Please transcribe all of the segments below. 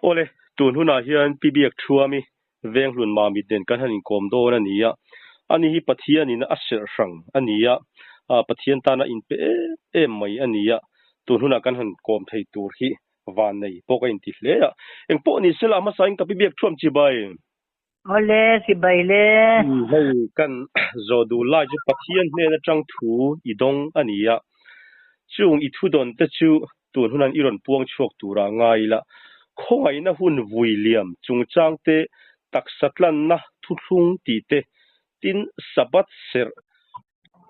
Awle, tun hunah hian Pi Biak Thuami Venghlun Mamit nen kan han inkawm dawn a ni a. Ani hi Pathianin a serh hrang a ni a, Pathian tana inpe em em mai a ni a. Tun hunah kan han kawm thei tur hi vannei pawh ka inti hle a. Engpawh ni sela a hmasain ka Pi Biak Thuam chibai. Awle, chibai le. Hei kan zawh duh lai chu Pathian hnen atang thu i dawng a ni a. Chung i thudawn te chu tun hunan i rawn puang chhuak tura ngai ila, khawngaihna hun vui liam chungchang te, taksa tlanna thuthlung tih te, tin Sabbath serh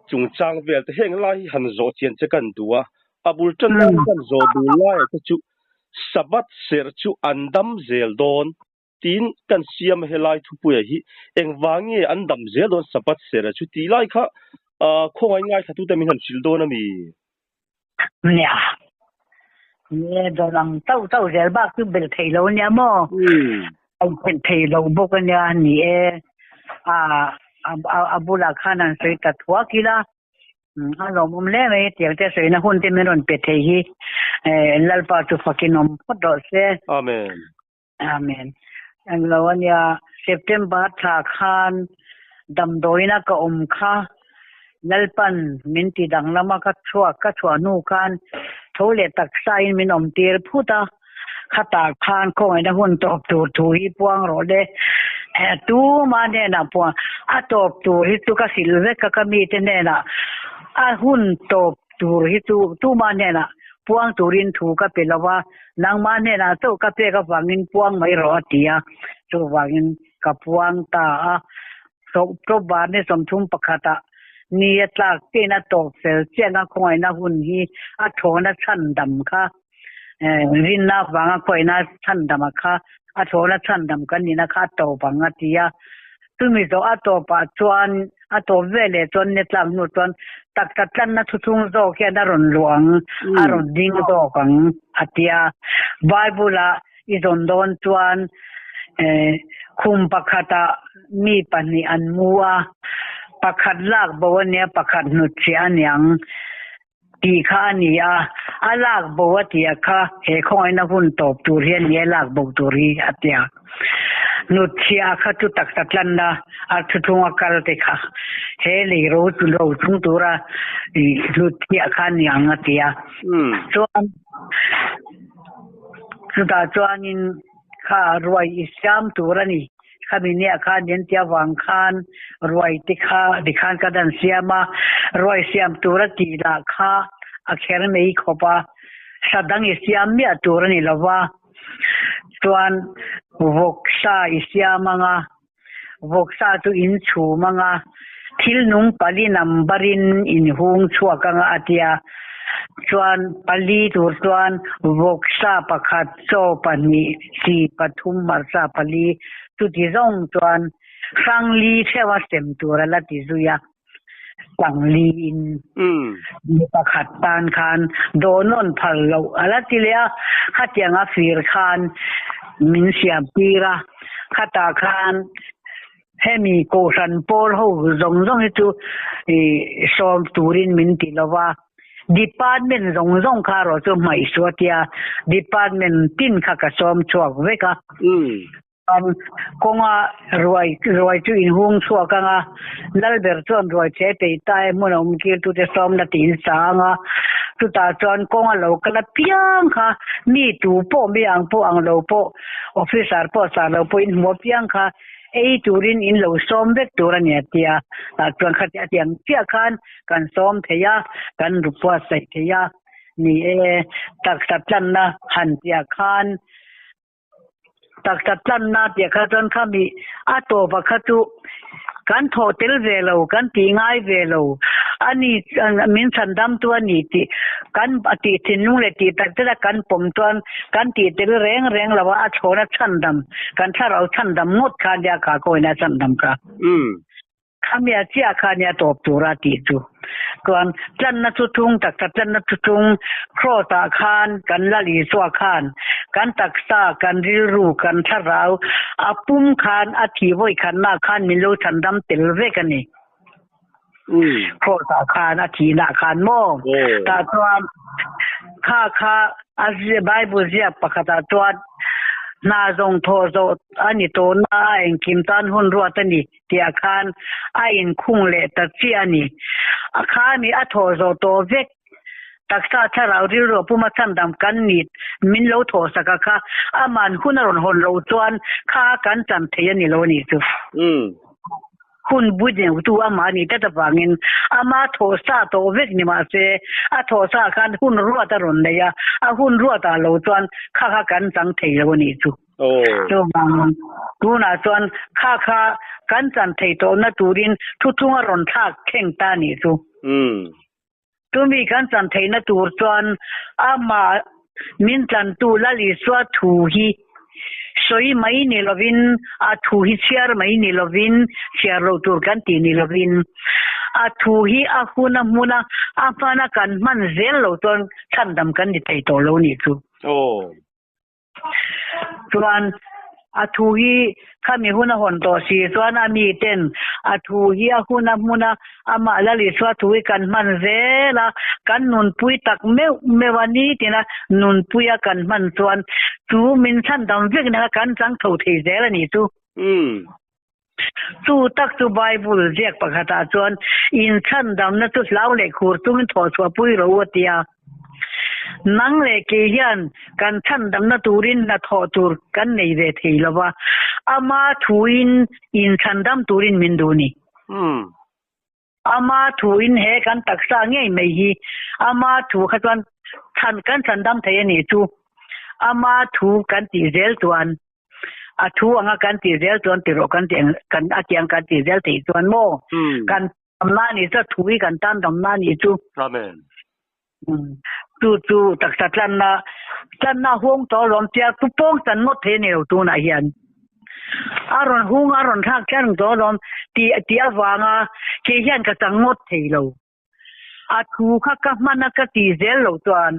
chungchang vel te heng lai hi han zawh chian che kan duh a, a bul tan lai kan zawh duh laiah te chu Sabbath serh chu an dam zel dawn tiin kan siam a helai thupuia hi engvang nge an dam zel dawn Sabbath serh chu tih lai kha khawngaih ngaithlatute min han hrilh dawn a mi? Nia. Ni dawn ang chauh chauh zel bak chu belh theih lo ania maw? A inphelh theih lo bawk ania ni e. A bulah khan an sawi ta thuak ila a lawmawm hle mai tiang te sawina hun te min rawn pe thei hi Lalpa chu fakin awm phawt rawh se. Amen. Amen. Englo ania September thla khan damdawiina ka awm kha Lalpan min ti danglam a ka chhuak ka chhuah hnu khan tho leh taksa in min awm tir phut a, khatah khan khawngaihna hun tawp tur thu hi puang rawh le tuma hnenah puang a tawp tur hi chu ka hrilh vek a ka mite hnenah a hun tawp tur hi chu tuma hnenah puang turin thu ka pe lo a. Nangmah hnenah chauh ka pek avangin puang mai rawh a ti a, chuvangin ka puang ta a. October ni 31 ah ni a tlak chiahin a tawp fel chiahna khawngaihna hun hi a thawhna chhandam kha rinna avanga khawngaihna chhandama kha a thawhna chhandam kan nihna kha a tawp ang a ti a. Chumi zawh a tawpah chuan a tawp ve leh chuan ni tlak hnu chuan taksa tlanna thuchhung zawk hian a rawn luh ang, a rawn ding zawk ang a ti a. Bible-ah i zawn dawn chuan khum pakhatah mi pahnih an mu a, pakhat lak bo a nia, pakhat hnutchhiah a niang. Tih kha a ni a, a lak bo a tia kha he khawngaihna hun tawp tur hi a ni a lak bo tur hi a tia. Hnutchhiah kha chu taksa tlanna a thuthlung a kal te kha he lei ro ro chung tura hnutchhiah kha a ni ang a tia. Chuan chutah chuanin kha ruai i siam tur a ni. Khami nia khan min tia vang khan ruai te kha tikhan ka dan siam a, ruai siam tur a tih lah kha a kher mai khawp a, sa dang i siam miah tur a ni lo va, chuan vawksa i siam ang a, vawksa chu in chhum ang a, thil nung pali number in in hung chhuak ang a a tia, chuan pali tur chuan vawksa pakhat chaw pahnih chi pathum hmarcha pali chuti zawng chuan hrangli theuh a sem tur a la ti zui a, tlangli in mi pakhat tan khan dawhnawn phal loh a la ti leh a, khatiang a fir khan min siam tir a, khatah khan hemi kohhran pawl ho zawng zawng hi chu sawm turin min ti lo va. Department zawng zawng kha erawh chu hmaih suh a tia, department tin kha ka sawm chhuak vek a. Chuan kawnga ruai ruai chu inhung chhuak ang a, Lalber chuan ruai che peih ta e hmun a awm kirtute sawmna tiin sa ang a, chutah chuan kawnga lo kal apiang kha mi tu pawh mi ang pawh ang lo pawh officer pawh sar lo pawh inhmu apiang kha ei turin in lo sawm vek tur a ni a tia, tah chuan khatia tiang chiah khan kan sawm thei a, kan ru buatsaih thei a, ni e, taksa tlanna han tih ah khan, taksa tlanna tih ah kha chuan khami a tawp ah kha chu kan thawh tel ve lo, kan tih ngai ve lo, a ni min chhan dam tu a ni tih kan tih thinlung leh tih tak zet a kan pawm chuan kan tih tel reng reng lo a, a chhawn a chhandam, kan thlarau chhandam ngawt kha nia kha kawina chhandam kha. Khamia chiah kha nia tawp tura tih chu. Chuan tlanna chu tung taksa tlanna chu tung Kraws ah khan kan Lal Isua khan kan taksa, kan rilru, kan thlarau a pum khan a thih vawi khatna khan min lo chhandam tel vek a ni. Kraws ah khan a thihna khan maw? Tah chuan kha kha a Bible ziak pakhatah chuan. Hna zawng thawh zawh a ni tawh na a engkim tan hun ruat a ni tih ah khan a inkhung leh ta chiah a ni. A khami a thawh zawh tawh vek taksa thlarau rilru a puma chhandam kan ni min lo thawhsak a kha aman hun a rawn hawn loh chuan kha kan chan thei a ni lo a nih chu. Hun bui deuhtu amah a nih tlat avangin ama thawh sa tawh vek ni mah se a thawh sa khan hun ruat a rawn nei a, a hun ruatah lo chuan kha kha kan chang thei lo a nih chu. Chuvangin tunah chuan kha kha kan chan thei tawhna turin thuthlung a rawn thlak thleng ta a nih chu. Chumi kan chan theihna tur chuan amah min tlantu Lal Isua thu hi sawi mai ni lovin, a thu hi chhiar mai ni lovin, chhiar loh tur kan tih ni lovin, a thu hi a hun a hmun a, a hmana kan hman zel lo chuan chhandam kan ni thei tawh lo nih chu. Chuan a thu hi khami hun a hawn tawh si chuan a mi ten a thu hi a hun a hmun a, amah Lal Isua thu hi kan hman zel a, kan nunpui tak meuh meuh a ni tina nunpui a kan hman chuan chu min chhandam vek nanga kan chang tho thei zel a nih chu. Chu tak chu Bible ziak pakhatah chuan inchhandamna chu hlau leh khur chungin thawhchhuah pui rawh u a ti a. Nang leh kei hian kan chhandamna turin hnathawh tur kan nei ve thei lo va, ama thuin inchhandam turin min duh ni. Ama thuin he kan taksa ngei mai hi ama thu kha chuan chhan kan chhandam thei a nih chu. Ama thu kan tih zel chuan a thu anga kan tih zel chuan ti rawh kan tih ang kan a tih ang kan tih zel theih chuan maw kan damna a nih chu a thu hi kan tan damna a nih chu. Amen. Chu chu taksa tlanna tlanna huang tawh alawm tia chu pawng chan ngawt thei a ni lo tunah hian. A rawn hung a rawn thlak thleng tawh alawm tih tih avanga kei hian ka chang ngawt thei lo. A thu kha ka hman a ka tih zel loh chuan.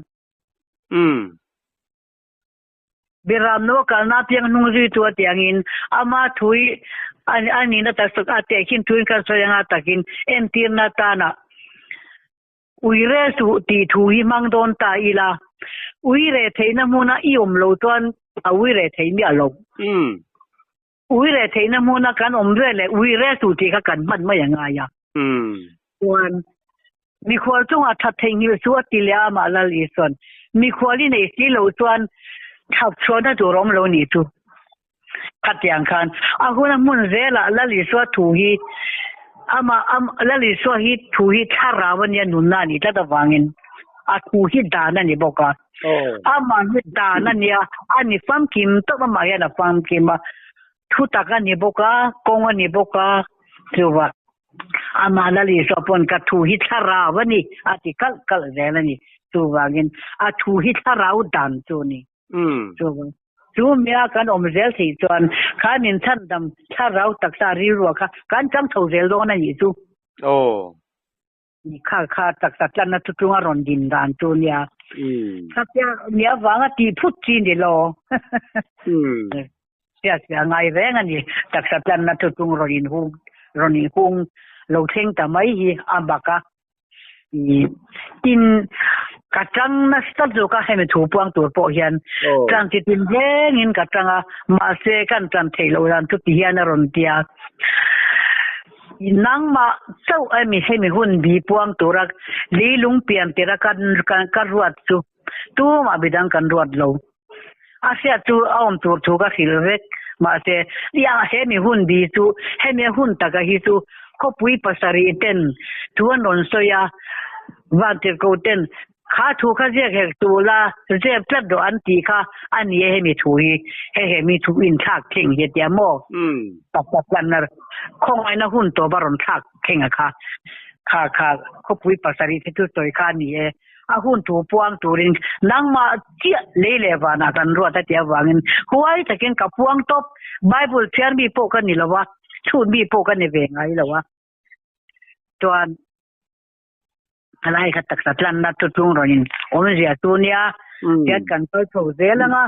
Biram no kalna piang hnung zui tu a tiangin ama thu hi a nihna tak tak a tehkhin thuin kan sawi anga takin entirna tana uire suh tih thu hi hmang dawn ta ila uire theihna hmuna i awm lo chuan a uire thei miah lo. Uire theihna hmuna kan awm ve leh uire suh tih kha kan hman mai a ngai a. Chuan mikhual chungah that theihnghilh chu a ti leh a amah Lal Isuan mikhual i nei si lo chuan thap chhuahna tur a awm lo nih chu. Khatiang khan a hun a hmun zelah Lal Isua thu hi amah Lal Isua hi thu hi thlarau a nia nunna a nih tlat avangin a thu hi dan a ni bawk a. Amah hi dan a nia a ni famkim tawp amah hian a famkim a thu tak a ni bawk a kawng a ni bawk a chuva amah Lal Isua pawn ka thu hi thlarau a ni a ti kalh kalh zel a ni chuvangin a thu hi thlarau dan chu a ni. Chuvang chu mia kan awm zel theih chuan kha min chhandam thlarau taksa rilrua kha kan chang chho zel dawn a nih chu. Kha kha taksa tlanna chu chunga rawn din dan chu nia. Khatia nia vanga tih phut chi ni lo. Sia sia ngai reng a ni. Taksa tlanna chu chung rawn in hung rawn in hung lo thleng ta mai hi a bak a. Tin ka tang nasa zawk a hemi thu puang tur pawh hian tang chi tin rengin ka tang a mahse kan tan theih loh dan chu ti hian a rawn ti a. Nangmah chauh emi hemi hun bi puang tura leilung pian tira kan ka ruat chu tumah midang kan ruat lo. A hriat chu a awm tur thu ka hrilh vek. Mahse, ia hemi hun bi chu hemi hun taka hi chu khawpui pasarih ten thu an rawn sawi a, vantirhkoh ten Kha thu kha ziak hek tu la, zep tlat rawh an tih kha a ni e hemi thu hi, he hemi thu inthlak thleng hi a tia maw? Taksa tlanna khawngaihna hun tawp a rawn thlak thleng a kha, kha kha khawpui pasarih te chu sawi kha a ni e, a hun thu puang turin nangmah chiah lei leh vanah kan ruat a tih avangin huai takin ka puang tawp, Bible chhiar mi pawh ka ni lo a, chhut mi pawh ka ni ve ngai lo a, chuan. Helai kha taksa tlanna chu chung rawn in awmzia chu nia hian kan kal chho zel ang a,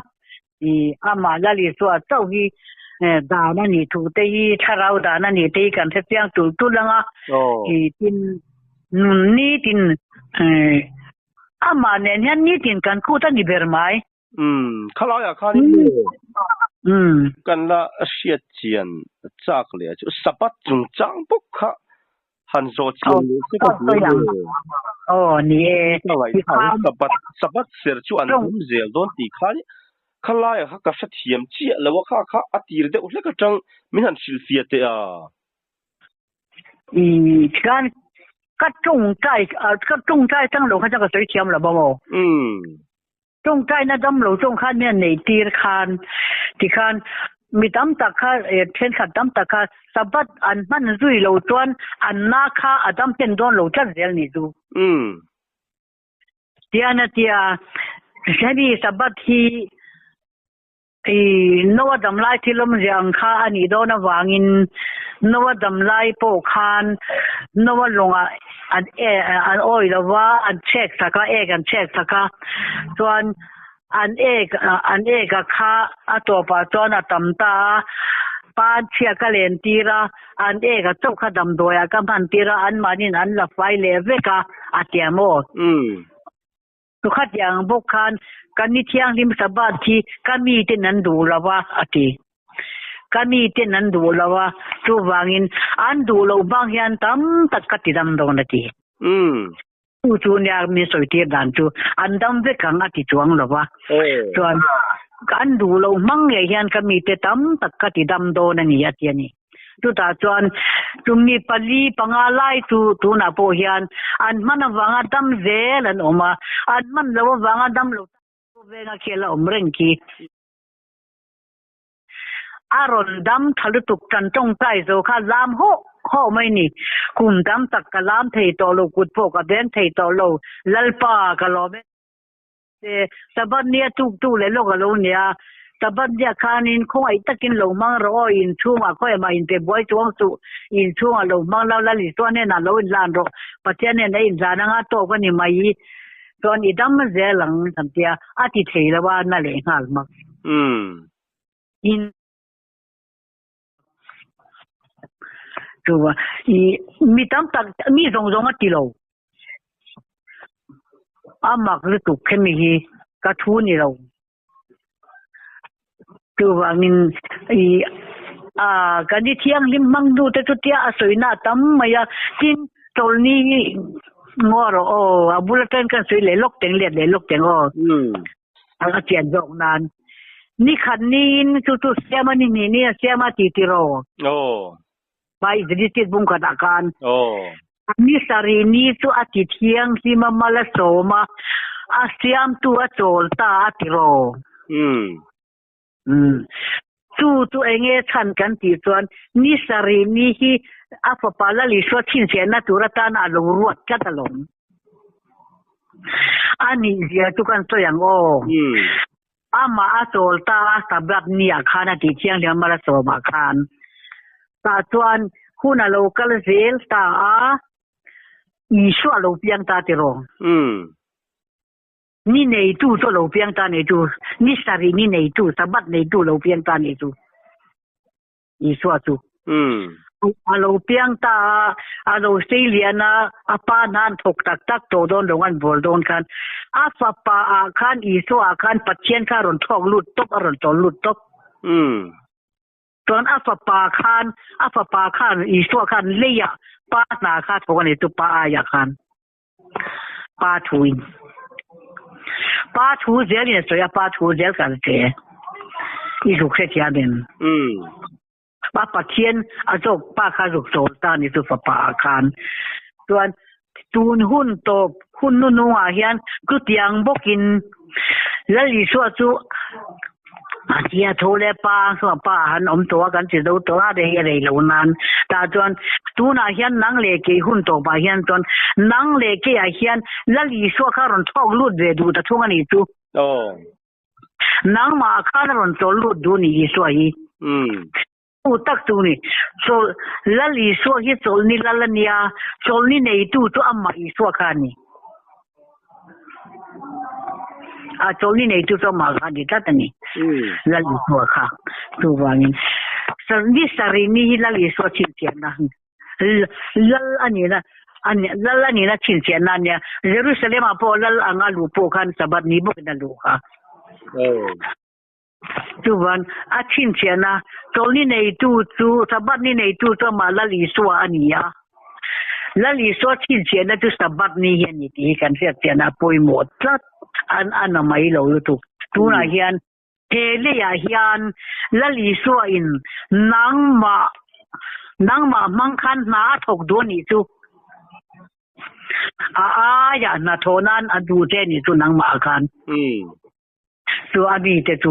i amah Lal Isua chauh hi dan a nih thu te hi thlarau dan a nih te hi kan hre chiang tul tul ang a, i tin nun nitin amah nen hian nitin kan khut a ni ber mai. Khalaiah khanin maw? Umm. Kan la hriat chian chak leh chu Sabbath chungchang bawk kha han zawh chian leh che ka duh a ni. Aw ni e. Ka ngaihthlak Sabbath Sabbath ser chu an awm zel dawn tih kha khalaiah kha ka hrethiam chiah lo a kha kha a tir deuh hlek atang min han hrilhfiah teh a. I khan ka tawngtai ka tawngtai tang lo kha chuan ka sawi thiam lo bawk aw. Umm. Tawngtaina dam lo tawng khan mi an neih tir khan tikhan mi tam tak kha thenkhat tam tak kha Sabbath an hman zui lo chuan an na kha a dam hlen dawn lo tlat zel ni chu. Umm. Tian a tia hemi Sabbath hi I Noa damlai thil awmzia ang kha a nih dawn avangin Noa damlai pawh khan Noa lawngah an an awi lo va, an chhek sak a, ek an chhek sak a, chuan an ek an ek a kha a tawpah chuan a tam ta a, pan chhia ka len tir a, an ek a chauh kha damdawiah ka hman tir a, anmahniin an la fai leh vek a, a ti a maw? Chukhat ang bawk khan ka ni thianghlim Sabbath hi ka miten an duh lo a, a ti. Ka miten an duh lo a, chuvangin an duh loh bang hian tam tak ka ti dam dawn a ti. Chu chu nia min sawi tir dan chu an dam vek ang a ti chuang lo va. Chuan an duh loh hmang ngei hian ka mite tam tak ka ti dam dawn a ni a ti a ni. Chutah chuan chumi pali panga lai chu tunah pawh hian an hman avanga dam zel an awm a, an hman loh avanga dam lo tak chu venga khel a awm reng khi. A rawn dam tha lutuk tan tawngtai zo kha lam hawh hawh mai ni. Kum tam tak ka lam thei tawh lo, kut pawh ka beng thei tawh lo, Lalpa ka lawm e. Te Sabbath nia tuk tuk leh lawk a lo nia. Sabbath nia khanin khawngaih takin lo hmang rawh aw, inchhungah khaw emah inpe buai chuang suh, inchhungah lo hmang lo la Isua hnenah lo inhlan rawh, Pathian hnenah i inhlan anga tawk a ni mai, chuan i dam zel ang kan tia, a ti thei lo a, na leh nghal hmak. In. Chuva i mi tam tak mi zawng zawng a ti lo. A mak lutuk khemi hi ka thu ni lo. Chuvangin i a kan i thianghlim hmang hnu te chu tia a sawina a tam mai a, tin chawlhni hi ngaw rawh aw, a bul atangin kan sawi leh lawk teng let leh lawk teng aw. A chian zawk nan. Ni khat niin chu chu siam a ni hnih ni a siam a ti tiraw. Aw. Bai Genesis bung khatah khan. Aw. Ni sarih ni chu a ti thianghlim a mal a sawm a, a siamtu a chawl ta a tiraw. Umm. Umm. Chu chu enge chhan kan tih chuan ni sarih ni hi a fapa Lal Isua chhinchhiahna tur atan a lo ruat tlat alawm. A nih zia chu kan sawi ang aw. Amah a chawl ta a Sabbath ni ah khan a tih thianghlim a mal a sawm ah khan. Tah chuan hun a lo kal zel ta a, Isua a lo piang ta tiraw. Ni neitu chu a lo piang ta nei chu, ni sarih ni neitu, Sabbath neitu a lo piang ta nei chu. Isua chu. A lo piang ta a, a lo sei lian a, a pa hna an thawk tak tak tawh dawn lo an bawl dawn khan a fapa ah khan Isua ah khan Pathian kha a rawn thawk lut tawp, a rawn tawl lut tawp. Chuan a fapa khan, a fapa khan Isua khan leiah pa hna kha a thawk a ni chu pa aiah khan. Pa thu in. Pa thu zel in a sawi a, pa thu zel kan che. I zuk hrethiam em? Pa Pathian a zawk pa kha zuk chawl ta ni chu fapa ah khan. Chuan tun hun tawp hun hnuhnung ah hian chutiang bawkin Lal Isua chu A tia tho leh pa chuan pa a han awm tawh a, kan ti zo tawh a, rei a rei lo nan. Tah chuan tunah hian nang leh kei hun tawpah hian chuan nang leh keiah hian Lal Isua kha a rawn thawk lut ve duh ta thung a nih chu. Nangmah khan a rawn chawl lut duh a ni Isua hi. Chu tak chu ni. Chawl Lal Isua hi chawlhni lal a nia, chawlhni neitu chu amah Isua kha a ni. A chawlhni neitu chu amah kha a ni tlat a ni. Lal Isua kha. Chuvangin ni sarih ni hi Lal Isua chhinchhiahna lal a nihna lal a nihna chhinchhiahna a nia. Jerusalem ah pawh lal anga luh pawh khan Sabbath ni bawkin a luh kha. Chuvan a chhinchhiahna Chawlhni neitu chu Sabbath ni neitu chu amah Lal Isua a ni a. Lal Isua chhinchhiahna chu Sabbath ni hi a ni tih hi kan hriatchiahna a pawimawh tlat. An a na mai lo lutuk. Tunah hian he leiah hian Lal Isua in nangmah nangmah hmang khan hna a thawk duh a nih chu. A aiah hnathawh nan a duh che a nih chu nangmah khan. Chu a mite chu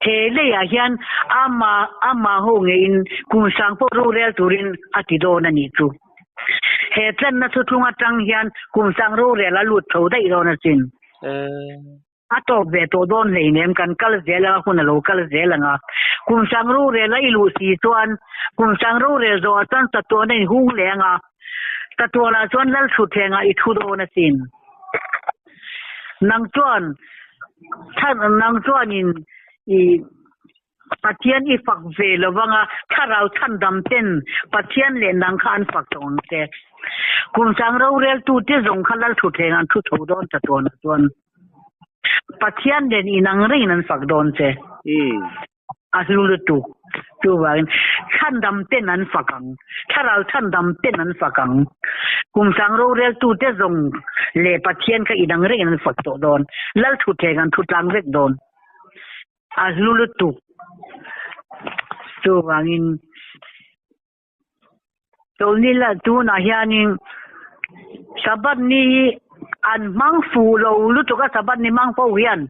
he leiah hian ama ama ho ngeiin kum sang pawh rorel turin a ti dawn a nih chu. He tlanna thutlung atang hian kum sang rorel a lut tho daih dawn asin. A tawp ve tawh dawn hleinem kan kal zel anga hun a lo kal zel anga. Kum sang rorel a i luh si chuan kum sang rorel zawhah chuan chatuan a inhung leh anga chatuanah chuan Lalthutthlengah i thu dawn asin. Nang chuan chhan nang chuanin i Pathian i fak ve lo vanga thlarau chhandam ten Pathian leh nang kha an fak tawh ang che. Kumsang roreltute zawng kha Lalthutthleng an thu tho dawn ta tawnah chuan Pathian nen inang rengin an fak dawn che. A hlu lutuk. Chuvangin chhandam ten an fak ang. Thlarau chhandam ten an fak ang. Kumsang roreltute zawng leh Pathian kha inang rengin an fak tawh dawn. Lal thutthleng an thu tlang vek dawn. A hlu lutuk. Chuvangin Chawlhni la tunah hianin Sabbath ni hi an hmang fuh lo lutuk a, Sabbath ni hmang fo hian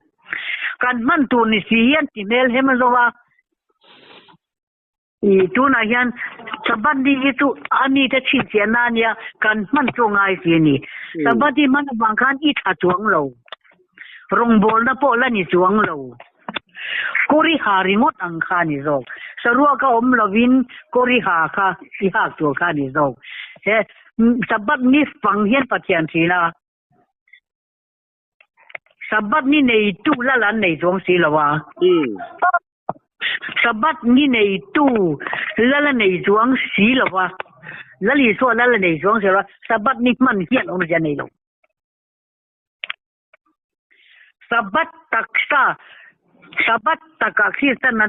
kan hman tur ni si hian ti hmel hem zo a. I tunah hian Sabbath ni hi chu a mite chhinchhiahna a nia, kan hman chu a ngai si a ni. Sabbath hi hman avang khan i tha chuang lo, rawngbawlna pawh la ni chuang lo. Kawri ha ringawt ang kha a ni zawk. Saruak a awm lovin kawri ha kha i hak tur kha a ni zawk. He Sabbath ni fang hian Pathian thin a. Sabbath ni neitu lal an nei chuang si lo a. Sabbath ni neitu lal a nei chuang si lo a. Lal Isua lal a nei chuang si lo a. Sabbath ni hman hian awmzia a nei lo. Sabbath taksa, Sabbath takah Kristian a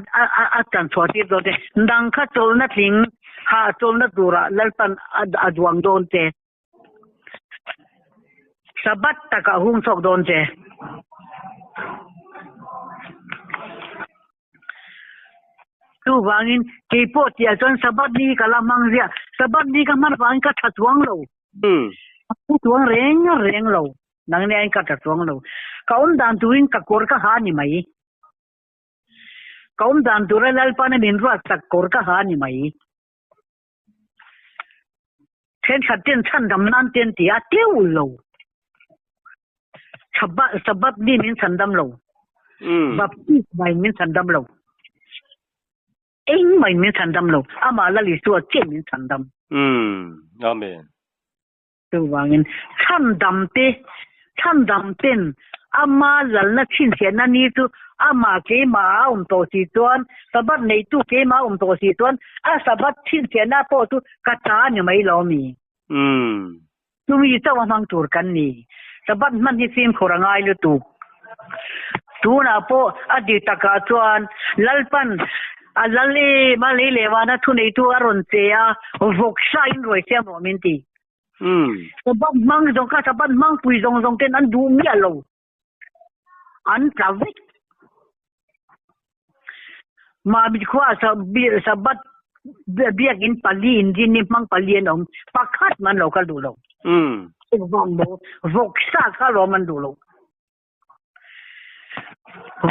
a chan chhuah tir dawn che. Nang kha chawlhna tling, hah chawlhna turah Lalpan a duang dawn che. Sabbath takah hung chhuak dawn che. Chuvangin keipawh tihah chuan Sabbath ni hi ka la hmang ziah. Sabbath ni ka hman avangin ka tha chuang lo. Ka thu chuang reng reng lo. Nang nia in ka tha chuang lo. Ka awm dan turin ka kawr ka ha a ni mai. Ka awm dan tura Lalpana min ruat sak kawr ka ha a ni mai. Thenkhat ten chhandam nan te an ti a, teuh lo. Sabbath ni min chhandam lo. Baptist mai min chhandam lo. Eng mai min chhandam lo. Amah Lal Isua chiah min chhandam. Amen. Chuvangin chhandam te, chhandam ten ama lalna chhinchhiahna ni chu amah keimah a awm tawh si chuan, Sabbath neitu keimah a awm tawh si chuan a Sabbath chhinchhiahna pawh chu ka ta a ni mai lo mi. Chumi chauh a hmang tur kan ni. Sabbath hman hi fimkhur a ngai lutuk. Tunah pawh a dik takah chuan Lalpan a lal em a lei leh vana thuneitu a rawn che a, vawk sa in ruai siam rawh min ti. Sabbath hmang zawng kha Sabbath hmang pui zawng zawng ten an duh miah lo. An tla vek. Mahni khua Sabbath biakin pali in ni hmang pali an awm. Pakhat man lo kal duh lo. Vawk maw vawk sa kha lawm an duh lo.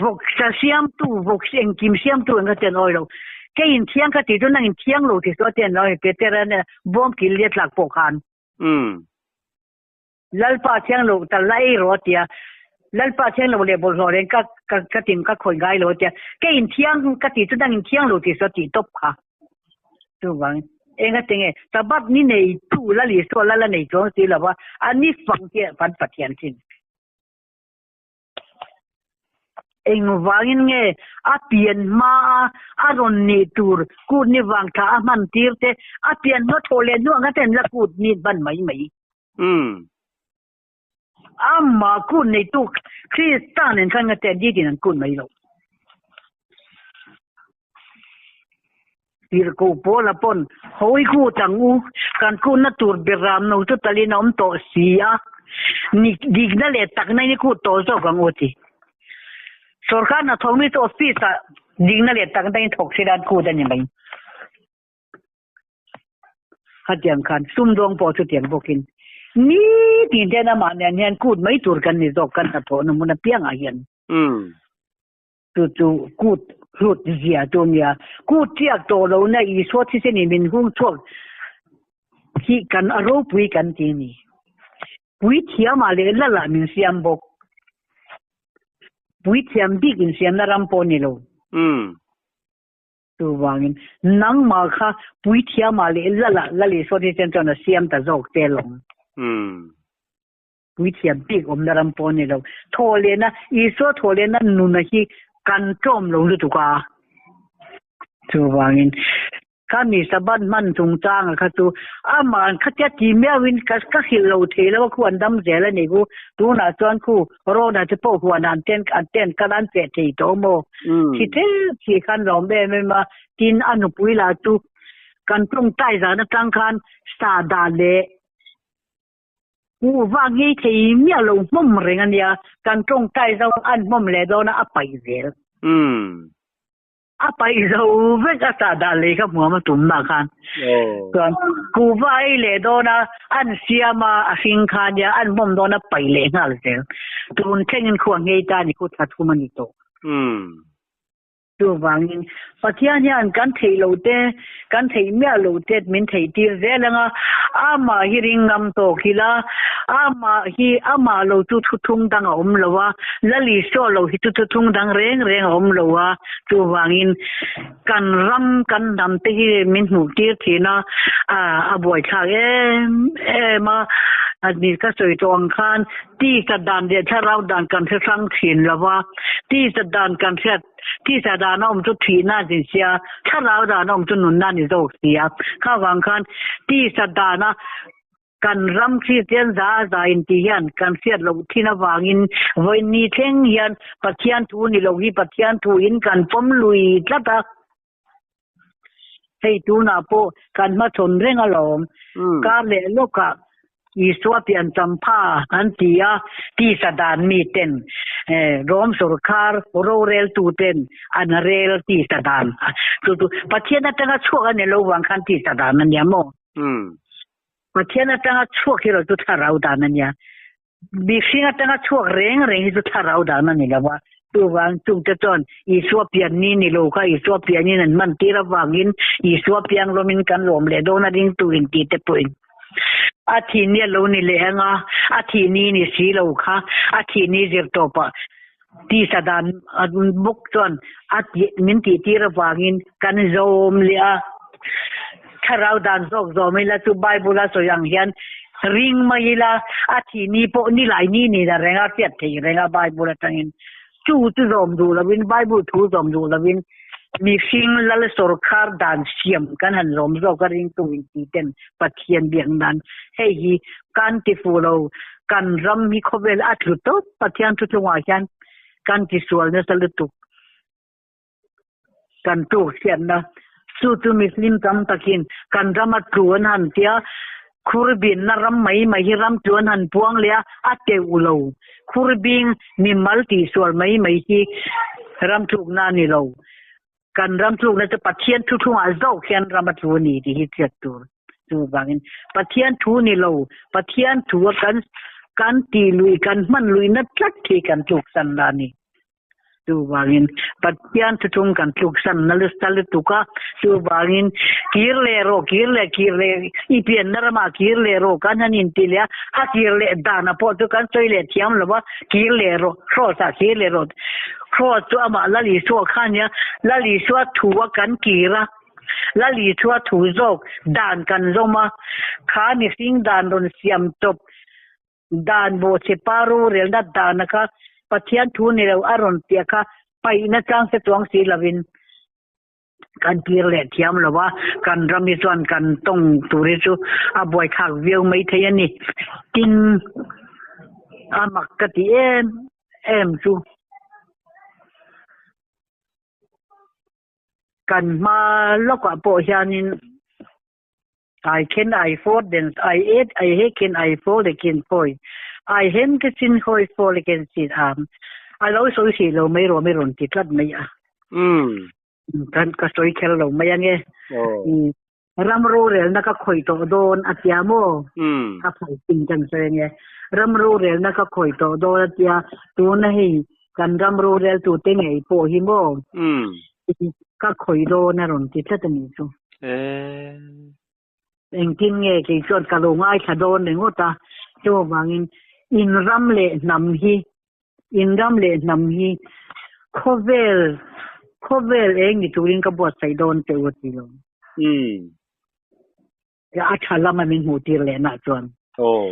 Vawk sa siamtu vawk engkim siamtu ang kha ten awi lo. Kei in thiang kha ti chu nang in thiang lo ti chu a ten lo Petera bawm kil liat tlak pawh khan. Lalpa thiang lo tal la ei rawh a ti a, Lalpa thiang lo leh bawlhhlawh reng ka ka ka tin ka khawi ngai lo a ti a, ke in thiang ka tih chu dang in thiang lo tih saw tih tawp kha. Chuvang eng a tinge Sabbath ni nei tu Lal Isua Lal a nei chuang si lo va, a ni fang hi kan Pathian thin. Engvangin nge a pian hma a a rawn nih tur kut ni vang thla a hman tir te, a pian hma thawh leh hnuah nga ten la kut ni hman mai mai. Amah kut neitu Krista nen khan nga ten nitin an kut mai lo. Tirhkoh Paula pawn, Hawi kut ang u, kan kutna tur beram no chu talin a awm tawh si a, ni dikna leh takna in i kut tawh zawk ang u a ti. Sorkar hnathawk mi chu office ah dikna leh takna in thawk se dan kut a ni mai. Khatiang khan sumdawng pawh chutiang bawkin nitin te amah nen hian kut mai tur kan ni zawk kan hnathawhna hmun apiangah hian. Chu chu kut hlut zia chu nia. Kut tiak tawh lohna Isua thisen in min hung chhuak hi kan a ropui kan ti a ni. Puithiamah leh lalah min siam bawk. Puithiam bik insiamna ram pawh ni lo. Chuvangin nangmah kha puithiamah leh lalah Lal Isua thisen chuan a siam ta zawk che lawng. Puithiam bik awmna ram pawh a ni lo. Thawhlehna, Isua thawhlehna nuna hi kan tlawm lo lutuk a. Chuvangin, kha mi Sabbath hman chungchanga kha chu amah khatia ti miauin ka ka hrilh lo thei lo a, khu an dam zel a ni ku. Tunah chuan khu Rona te pawh huan an ten an tent khan an feh thei tawh maw? Thi tep si khan lawm em em a, tin a nupui lah chu kan tawngtai zan atang khan sa dah leh Kuhva ngei thei miah lo hmawm reng a nia, kan tawngtai zo an hmawm leh dawn a, a paih zel. A paih zo vek a sah dah lei kha hmuam a tum nah khan. Chuan kuhva ei leh dawn a, an siam a, a hring kha nia, an hmawm dawn a paih leh nghal zel. Tun thlengin khu a ngei ta a ni, khu thla thum a ni tawh. Chuvangin, Pathian hian kan theih lo te, kan theih miah lo te min theih tir zel ang a, amah hi ring ngam tawk ila, amah hi amah lo chu thuthung dang a awm lo a, Lal Isua lo hi chu thuthung dang reng reng a awm lo a, chuvangin kan ram kan hnam te hi min hmuh tir thin a, a buaithlak em em a, ni ka sawi tawh ang khan tisa dan leh thlarau dan kan hre hrang thin lo va, tisa dan kan hriat Tisa dan a awm chu thihna a ni sia, thlarau dan a awm chu nunna a ni zawk sia. Kha vang khan tisa dana kan ram Kristian za a za intih hian kan hriat loh thin avangin vawiin ni thleng hian Pathian thu ni lo hi Pathian thu in kan pawm lui tlat a. Hei tunah pawh kan hmachhawn reng alawm. Kar leh lawkah Isua pian champha an ti a, tisa dan miten Rom sorkar roreltuten an rel tisa dan. Chu chu Pathian atanga chhuak a ni lo vang khan tisa dan a nia maw? Pathian atanga chhuak hi erawh chu thlarau dan a nia. Mihring atanga chhuak reng reng hi chu thlarau dan a ni lo va, chuvang chungte chuan Isua pian ni ni lo kha Isua pianin an hman tir avangin Isua piang lawmin kan lawm leh dawn a ringtu in tih te pawhin a thih ni a lo ni leh ang a, a thih ni ni si lo kha a thih ni zir tawpah tisa dan bawk chuan a tih min tih tir avangin kan zawm leh a. Thlarau dan zawk zawm ila chu Bible a sawi ang hian ring mai ila a thih ni pawh ni lai ni ni la reng a hriat thei reng a Bible atangin chu chu zawm duh lovin Bible thu zawm duh lovin mihring lal sawrkhar dan siam kan han zawm zawk a ringtu inti ten Pathian biak nan hei hi kan ti fuh lo kan ram hi khawvel a tlu tawp Pathian thuthlungah hian kan tisual nasa lutuk. Kan tuk hriatna chu chu Muslim tam takin kan rama tlu an han tia, khurbinna ram mai mai hi ram tlu an han puang leh a, a teuh lo. Khurbing mimal tihsual mai mai hi ram tlukna a ni lo. Kan ram tlukna chu Pathian thuthlungah zawk hian ram a tlu a ni tih hi hriat tur. Chuvangin Pathian thu ni lo, Pathian thu a kan kan tih luih, kan hman luihna tlat hi kan tluksan la a ni. Chuvangin Pathian thuthung kan tluksan nasa lutuk a, chuvangin kir leh rawh, kir leh, kir leh, i pianna ramah kir leh rawh kan han inti leh a, a kir leh dana pawh chu kan sawi leh thiam lo va, kir leh rawh, Kraws ah kir leh rawh, Kraws chu amah Lal Isua kha a nia, Lal Isua thu a kan kir a, Lal Isua thu zawk dan kan zawm a, kha mihring dan rawn siam chawp Dan bawhchhe pa rorelna dana kha Pathian thu ni lo a rawn piah kha paihna chang se chuang si lovin kan kir leh thiam lo a, kan ram hi chuan kan tawng tur hi chu a buaithlak viau mai thei a ni. Tin, a mak ka ti em em chu. Kan hma lawkah pawh hianin ai khen ai for den ai et ai he khen ai fo le khen khawi ai hem ke chin khawi fo le khen chin am a lo sawi hrih lo mai rawh mai rawn ti tlat mai a. Umm. Kan ka sawi kher lo mai ange. Oh. Ram rorelna ka khawih tawh dawn a tia maw? Umm. A phal chin kan sawi ange. Ram rorelna ka khawih tawh dawn a tia tuna hei kan ram rorel tute ngei pawh hi maw? Umm. Ka khawih dawn a rawn ti tlat a nih chu. Eh. Engtin nge kei chuan ka lo ngaithla dawn ringawt a, chuvangin in ram leh hnam hi, in ram leh hnam hi khawvel, khawvel eng ni turin ka buatsaih dawn che u a ti lo. Umm. A tha lama min hmuh tir leh nah chuan. Aw.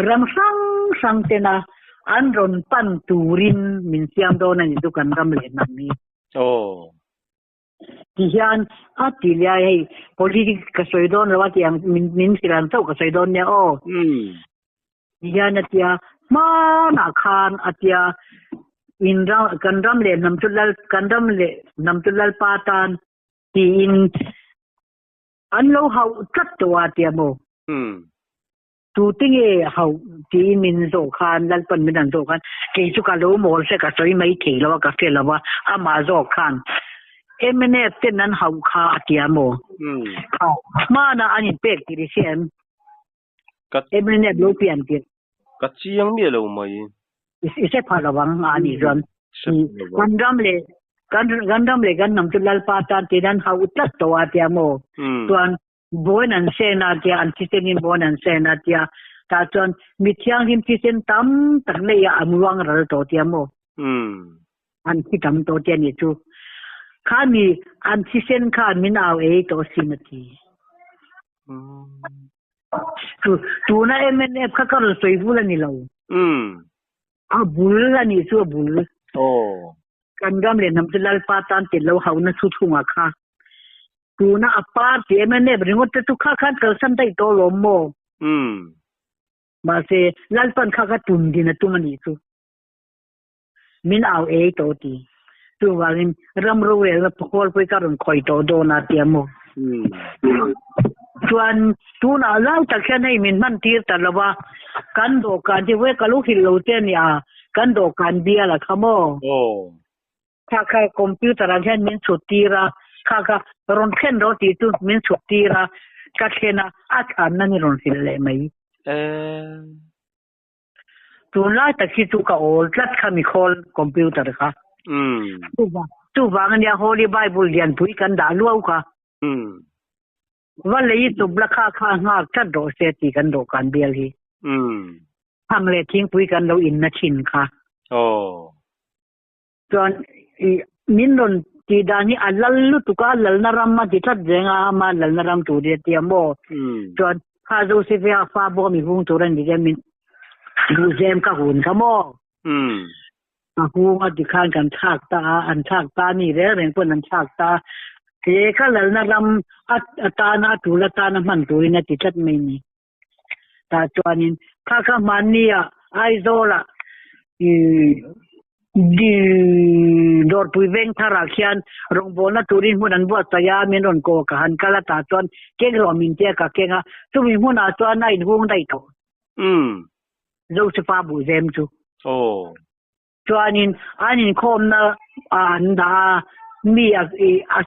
Ram hrang hrang tena an rawn pan turin min siam dawn a ni chu kan ram leh hnam hi. Aw. Ti hian a ti liai hei politics ka sawi dawn lo a ti ang min min hrilh ang chauh ka sawi dawn nia aw. Umm. Ti hian a tia hmanah khan a tia in ram kan ram leh hnam chu lal kan ram leh hnam chu lalpa tan tiin an lo hauh tlat tawh a tia maw. Umm. Tute nge hauh tiin min zawh khan, Lalpan min han zawh khan, kei chu ka lo mawl se ka sawi mai thei lo a, ka hre lo a, amah zawk khan mnf ten an hauh kha a tia maw? Hmanah an inpek tir i hria em? Mnf lo pian tir. Ka chiang miah lo mai. I hre phah lo ang a nih chuan. Kan ram leh kan ram leh kan hnam chu Lalpa tan tiin an hauh tlat tawh a tia maw? Chuan Bawn an sen a tia, an thisenin bawn an sen a tia, tah chuan mi thianghlim thisen tam tak nei a an ruang ral tawh tia maw? Umm. An thi tam tawh tia nih chu. Kha mi an thisen khan min au ei tawh sin a ti. Umm. Chu tuna mnf kha ka rawn sawi vul a ni lo. Umm. A bul a nih chu a bul. Aw. Kan ram leh hnam chu Lalpa tan tel lo hauhna thu chhungah kha. Tuna a party mnf ringawt te chu kha khan kalsan daih tawh alawm maw? Umm. Mahse, Lalpan kha kha tum din a tum a nih chu. Min au ei tawh ti. Chuvangin ram rorelna pakawlpui ka rawn khawih tawh dawn a tia maw? Umm. Chuan tunah lai tak hian hei min hman tir ta lo a, kan dawhkan hi vawi ka lo hrilh lo che a nia, kan dawhkan bial a kha maw? Aw. Kha kha computer ah hian min chhut tir a, kha kha rawn thlen rawh tih chu min chhut tir a, ka thlen a, a chhanna ni rawn hrilh leh mai. Eh. Tunlai tak hi chu ka awl tlat kha mikhawl computer kha. Umm. Chuvang ania Holy Bible lianpui kan dah luau kha. Umm. Va lei chawp la kha kha nghak tlat rawh se tih kan dawhkan bial hi. Umm. Thang leh thingpui kan lo inna thin kha. Aw. Chuan i min rawn tih dan hi a lal lutuk a, lalna ram a ti tlat reng a, ama lalna ram tur hi a ti a maw? Chuan kha Joseph-a fa bawk a mi hung tur a ni tia min duhzem ka hun kha maw? A hung a ti khan kan thlak ta a, an thlak ta a mi reng reng pawn an thlak ta a, he ka lalna ram atana a tul atana hman turin a ti tlat mai a ni. Tah chuanin kha kha hmannia Aizawlah Dawrpui veng tharah khian rawngbawlna turin hmun an buatsaih a, min rawn kaw ka han kal a tah chuan keng rawh min tia ka keng a, chumi hmunah chuan a inhung daih tawh. Umm. Zosefa buhzem chu. Aw. Chuanin an inkhawmna ah an dah a, mi a a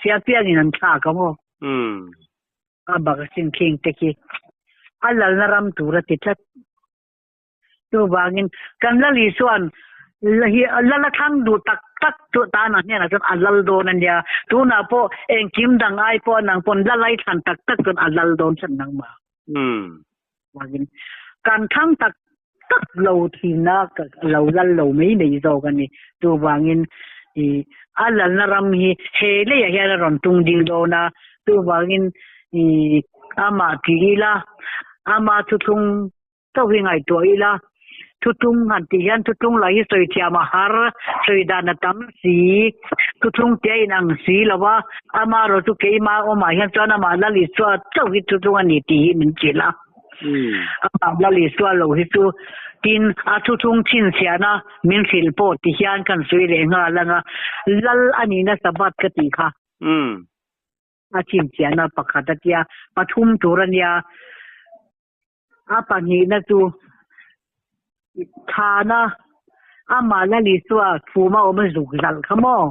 hria piangin an thlak ang aw. Umm. A bak a sin khing te khi a lalna ram tur a ti tlat. Chuvangin kan Lal Isua'n hi lal a thlang duh tak tak chu tan a hnenah chuan a lal dawn a nia. Tunah pawh engkim dang ai pawh nang pawn lal ai thlan tak tak chuan a lal dawn chan nangmah. Chuvangin kan thlang tak tak lo thin a, lo lal lo mai mai zawk a ni. Chuvangin i a lalna ram hi he leiah hian a rawn tung ding dawn a, chuvangin i amah tih ila, ama thuthlung chauh hi ngaihtuah ila, thuthlung han tih hian thuthlung lah hi sawi thiam a har, sawi dan a tam si, thuthlung tia inang si lo va, amaherawhchu keimah awmah hian chuan amah Lal Isua chauh hi thuthlung a ni tih hi min hrilh a. Amah Lal Isua lo hi chu tin a thuthlung chhinchhiahna min hrilh pawh ti hian kan sawi leh nghal ang a, Lal a nihna Sabbath ka tih kha. A chhinchhiahna pakhat a tia, pathum tur a nia. A pahnihna chu Thana amah Lal Isua fuma awm a zuk zalh kha maw?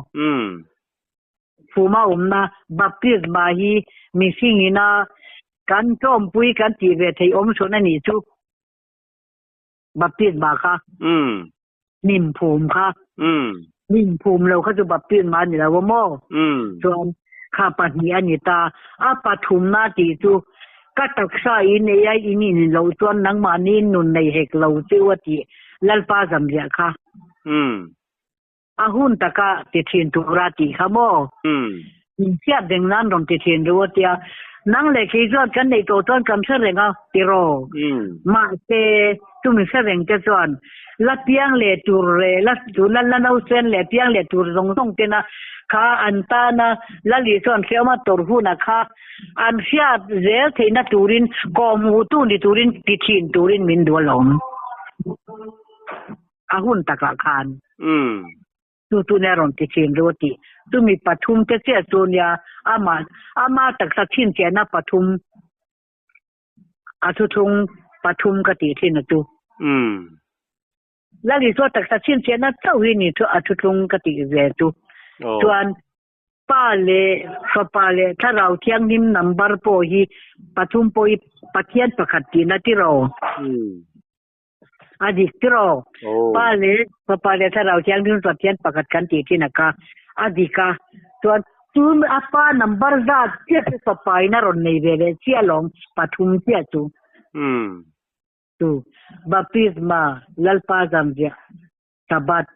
Fuma awmna baptisma hi mihringina kan tlawmpui kan tih ve theih awm chhun a nih chu. Baptisma kha. Hnim phum kha. Hnim phum lo kha chu baptisma a ni lo a maw? Chuan kha pahnih a ni ta. A pathumna tih chu ka taksa in ei a in in loh chuan nangmahni nun nei hek lo cheu a tih Lalpa zamziah kha. A hun taka ti thin tura tih kha maw? Min hriat reng nan rawn ti thin ru a tia, nang leh kei chuan kan neih tawh chuan kan hre reng a tiraw? Mahse, chumi hre reng te chuan la piang leh tur leh la tuna la nausen leh piang leh tur zawng zawng tena kha an tana Lali chuan hreawm a tawrh hunah kha an hriat zel theihna turin kawhhmuhtu ni turin ti thin turin min duh alawm. A hun takah khan chu chu nia rawn ti thin ru a tih. Chumi pathum te chiah chu nia amah ama taksa chhinchhiahna pathum a thuthlung pathum ka tih thin a chu. Lal Isua taksa chhinchhiahna chauh hi ni chu a thuthlung ka tih ve chu. Chuan Pa leh Fapa leh Thlarau Thianghlim number pawh hi pathum pawh hi Pathian pakhat tihna tiraw? A dik tiraw? Pa leh Fapa leh Thlarau Thianghlim Pathian pakhat kan tih thin a kha a dik a. Chuan chu a pa number zat chiah chu Fapa in a rawn nei ve leh chiah alawm pathum chiah chu. Chu Baptisma Lalpa Zamziah Sabbath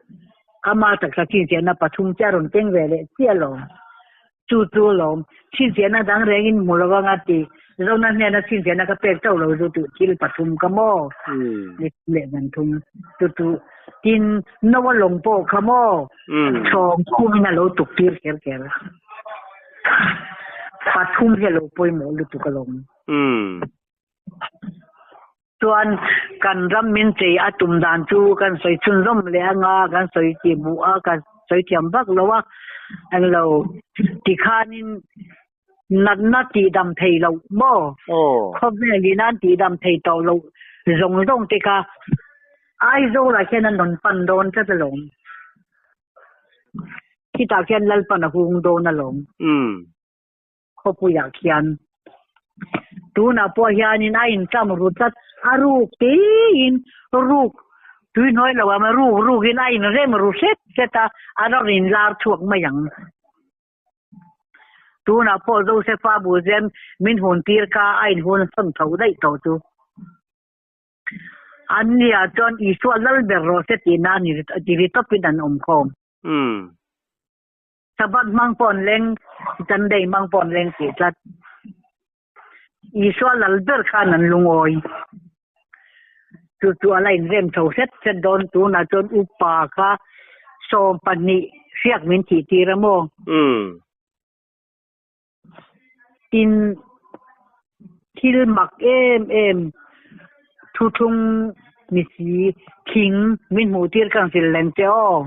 ama taksa chhinchhiahna pathum chiah a rawn keng ve leh chiah alawm. Chu chu alawm chhinchhiahna dang rengin hmu lo anga ti Zona hnena chhinchhiahna ka pek chauh lo zu tih thil pathum ka maw? Ni thum leh zan thum chu chu tin Noa lawng pawh kha maw chhawng khumin a lo tuk tir kher kher. Pathum hi a lo pawimawh lutuk alawm. Chuan kan ram min chei a tum dan chu kan sawi chhunzawm leh anga kan sawi tih buh a ka sawi thiam vak lo a englo tikhanin natna tih dam thei loh maw khawvel in an tih dam thei tawh loh zawng zawng te kha Aizawl ah hian an rawn pan dawn tlat alawm khitah khian Lalpan a hung dawn alawm. Khawpuiah khian tunah pawh hianin a incham ru tlat a ruk tiin ruk tui hnuai lo ah ruk rukin a inrem ru hret hret a, a rawn inlar chhuak mai ang. Tunah pawh Josefa Buzem min hun tir kha a inhun sawn tho daih tawh chu. An nia chuan Isua lal ber rawh se tihna a ni ti ri tawpin an awm khawm. Sabbath hmang pawh an leng, Sunday hmang pawh an leng tih tlat. Isua lal ber khan an lungawi. Chu chu a la inrem chho hret hret dawn tunah chuan upa kha 12 hriak min thih tir a maw? Tin, thil mak em em thuthlung ni si thing min hmuh tir ka hrilh leng che aw.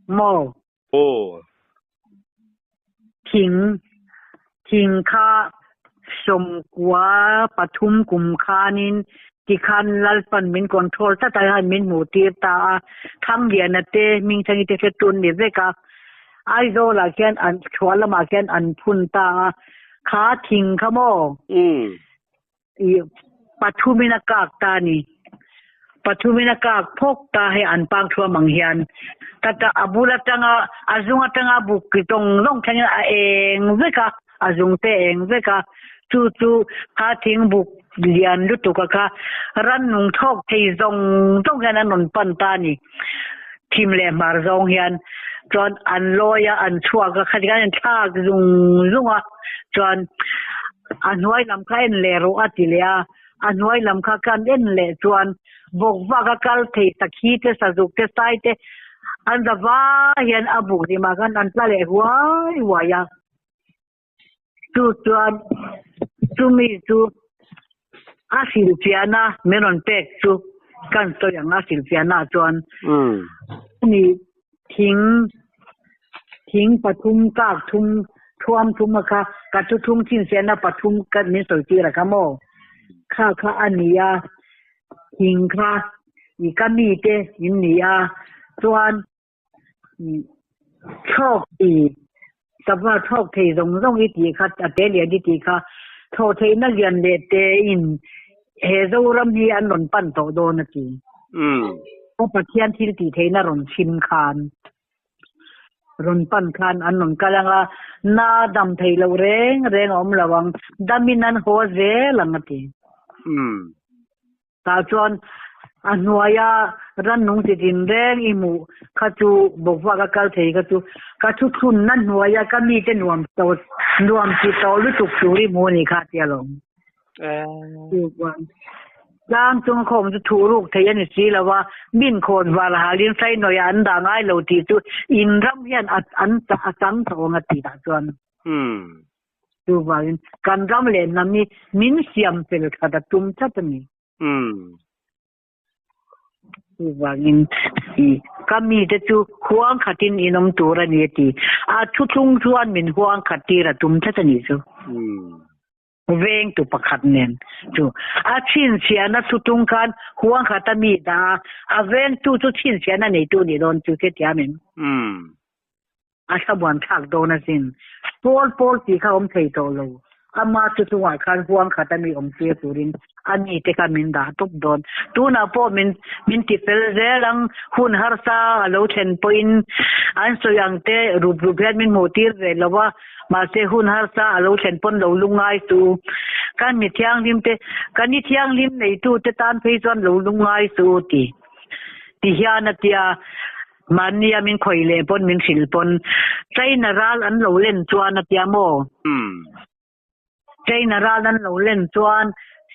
Maw? Aw. Thing, thing kha 93 kum khanin tikhan Lalpan min control tlat a hian min hmuh tir ta a, Thangliana te Hmingthangi te hre tun ni vek a, Aizawlah khian an chhuah lamah khian an phun ta a, kha thing kha maw? I pathumin a kak ta a ni. Pathumin a kak phawk ta hei an pang thuam ang hian. Tata a bul atanga a zung atanga a buk ki tawng zawng thlengin a eng vek a, a zung te a eng vek a. Chu chu kha thing buk lian lutuk a kha rannung thawk thei zawng zawng hian an rawn pan ta a ni. Thim leh hmar zawng hian chuan an lawi a, an chhuak a, khati khan an thlak zung zung a chuan A hnuai lam kha en leh rawh a ti leh a, a hnuai lam kha kan en leh chuan bawkvak a kal thei sakhi te sazuk te sai te an za vai hian a buk rimah khan an tla leh huai huai a, chu chuan. Chumi chu a hrilhfiahna min rawn pek chu kan sawi ang a hrilhfiahna ah chuan ani thing thing pathum kak thum thuam thum a kha ka thu thung chhinchhiahna pathum ka min sawi tir a kha maw kha kha a ni a thing kha i ka mite in ni a chuan Thlawk i sava thlawk thei zawng zawng i tih kha a te lian i tih kha thlawh theihna lian leh te in he Zoram hi an rawn pan tawh dawn a ti. Aw Pathian thil tih theihna rawn chhim khan rawn pan khan an rawn kal ang a, na dam thei loh reng reng a awm lo ang, damin an haw zel ang a ti. Tah chuan a hnuaia rannung chi tinreng i hmuh kha chu bawkvak a kal thei kha chu ka thuthlunna hnuaia ka mite nuam to nuam chi tawh lutuk tur i hmu a nih kha tia lawm. Chuan tlang chung khawm chu thuh ruk thei a ni si lo a, min khawn var halin sainawi ah an dah ngai lo tih chu in ram hian a an a chang tawh ang a ti tah chuan. Chuvangin kan ram leh hnam hi min siam fel that a tum tlat a ni. Chuvangin i ka mite chu huang khatin in awm tur a ni a ti. A thuthlung chuan min huang khat tir a tum tlat a nih chu. Vengtu pakhat nen chu a chhinchhiahna thuthlung khan huang khata mi dah a, a vengtu chu chhinchhiahna neitu nih dawn chu hrethiam em? A thlamuan thlak dawn asin. Pawl pawl tih kha awm thei tawh lo. Ama chu chungah khan huang khat a mi awm tir turin a ni te kha min dah tawp dawn. Tunah pawh min min ti fel zel ang, hun harsa a lo thlen pawhin an sawi ang te rup rup hian min hmuh tir ve lo a, mahse hun harsa a lo thlen pawn lo lungngai su. Kan mi thianghlim te, kan ni thianghlim neitu te tan phei chuan lo lungngai su ti ti hian a tia. Mahnia min khawih leh pawn min hrilh pawn China ral an lo len chuan a tia maw? China ral an lo len chuan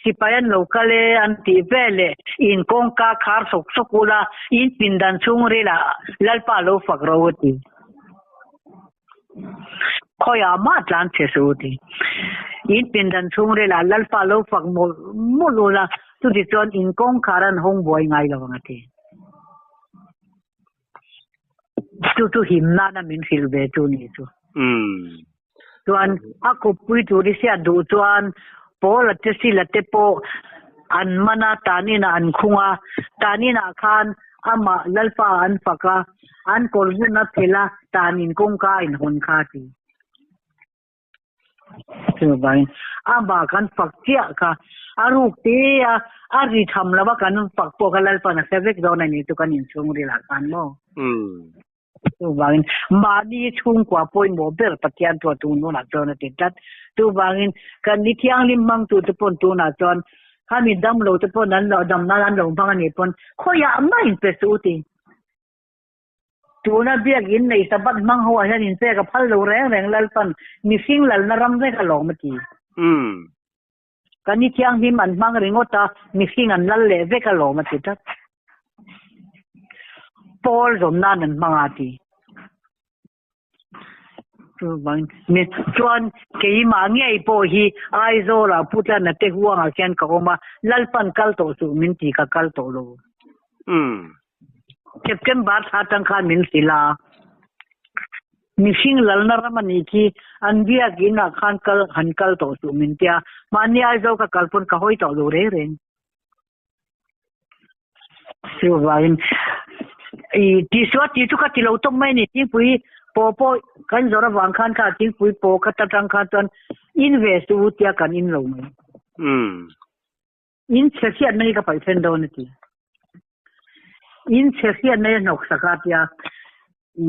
sipai an lo kal e an tih veleh in kawngka khar sawk sawk ula in pindan chhungril ah Lalpa lo fak ro a ti. Khawiah mah tlan che suh u ti. In pindan chhungril ah Lalpa lo fak mawlh mawlh ula chuti chuan in kawngkhar an hawng buai ngai lo ang a ti. Chu chu him nana min hrilh ve chu ni chu. Chuan a kawppui tur i hriat duh chuan Paul-a te Sila te pawh an man a, tan inah an khung a, tan inah khan amah Lalpa an fak a, an kawr vun a phelh a, tan in kawngka a inhawn kha a ti. Chuvangin amah kan fak chiah kha a ruk te a, a ri tham lova kan fak pawh kha Lalpan a hre vek dawn a ni chu kan inchhung rilah khan maw. Chuvangin mahni chhungkua pawimawh ber Pathian chu a tung tunah chuan a ti tlat. Chuvangin kan ni thianghlim hmangtu te pawn tunah chuan khami damlo te pawn an lo dam nan an lo hmang a nih pawn khawiah mah inpe suh u ti. Tuna biakinn nei Sabbath hmang ho ah hian inpek a phal lo reng reng Lalpan mihring lalna ram vek a lawm a ti. Kan i thianghlim an hmang ringawt a, mihring an lal leh vek a lawm a ti tlat. Pawl zawm nan an hmang a ti. Chuan keimah ngei pawh hi Aizawl ah Putlana te huangah khian ka awm a, Lalpan kal tawh suh min ti ka kal tawh lo. September thla atang khan min hrilh a, mihring lalna ram a nih khi an biakinn ah khan kal han kal tawh suh min tia, mahni Aizawl ka kal pawn ka hawi tawh lo reng reng. Chuvangin i tihsual tih chu ka ti lo tawp mai a ni. Thingpui pawh pawh kan zawrh avang khan kha thingpui pawh ka ta tang khan chuan in ve suh u tia kan in lo mai. In chhe hriatna hi ka paih then dawn a ti. In chhe hriatna hi a hnawk sak a tia i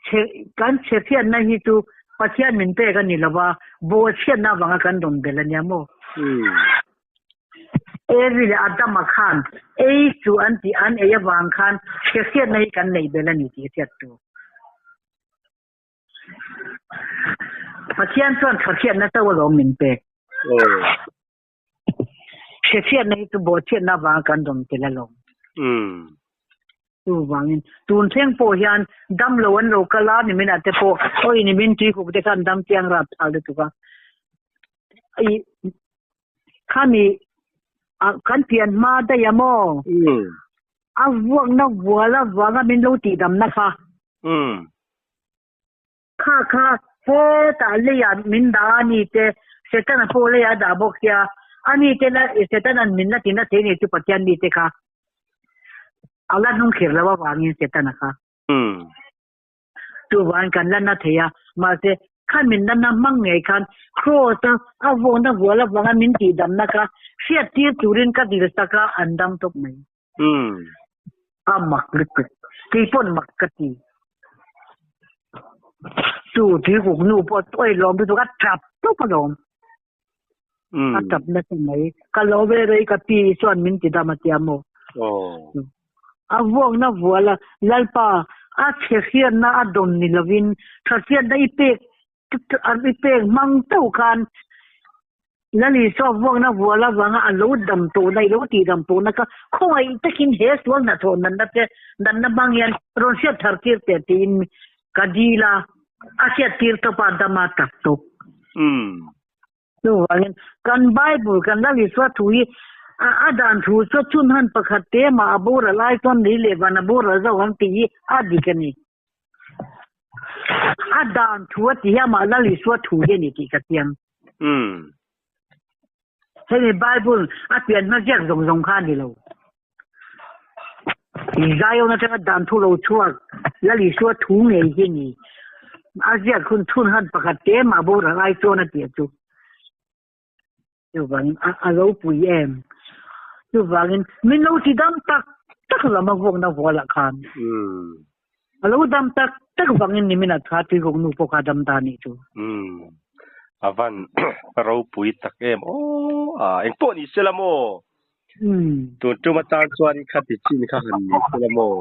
chhe kan chhe hriatna hi chu Pathian min pek a ni lo va, bawh chhiatna avanga kan rawn belh a nia maw? Evi leh Adama khan ei chu an tih an ei avang khan chhe hriatna hi kan neih belh a ni tih a hriat tur. Pathian chuan tha hriatna chauh alawm min pek. Chhe hriatna hi chu bawh chhiatna avanga kan rawn tel alawm. Chuvangin tun thleng pawh hian damlo an lo kal a, niminah te pawh awi nimin tuikuk te khan dam chiang rap thal lutuk a. Khami kan pian hma daih a maw? A vuakna vual avanga min lo tihdamna kha. Kha kha hetah leiah min dah a ni te, Setana pawh leiah a dah bawk sia, a ni te la Setana'n min la tina thei ni chu Pathian mi te kha a la hnungkhir lo avangin Setana kha. Chuvangin kan la na thei a, mahse kha min la na hmang ngei khan Kraws a a vawkna vual avanga min tihdamna kha hriattir turin ka dil sak a, an dam tawp mai. A mak lutuk. Kei pawn mak ka ti. Chu tuikuk nu pawh chu awi lawm lutuk a tap tawp alawm. A tap nasa mai. Ka lo ve rei ka pi chuan min ti dam a tia maw. A vuakna vual a Lalpa a chhe hriatna a dawn ni lovin tha hriatna i pek i pek hmang teuh khan Lali saw vuakna vual avanga a lo dam tawhna, i lo tih dam tawhna kha khawngaih takin he sual hnathawh natna te natna hmang hian rawn hriat thar tir teh tiin ka dil a, a hriat tir tawp a, dam a tak tawp. Chuvangin kan Bible, kan Lali saw thu hi a a dan thu chu chhun han pakhat te mah a boral ai chuan lei leh van a boral zo ang tih hi a dik a ni. A dan thu a ti hi amah Lal Isua thu hi a ni tih ka chiang. Hemi Bible a pian hma ziak zawng zawng kha a ni lo. Zion atanga dan thu lo chhuak Lal Isua thu ngei hi a ni. A ziak hun thun han pakhat te mah boral ai chuan a ti a chu. Chuvangin a ropui em? Chuvangin min lo ti dam tak tak lam a vuakna vualah khan a lo dam tak tak vangin nimin a tha tuikawk nu pawh kha a dam ta a nih chu. A van ropui tak em aw a engpawh ni sela maw? Tun tum atan chuan i khati chin kha han ni sela maw?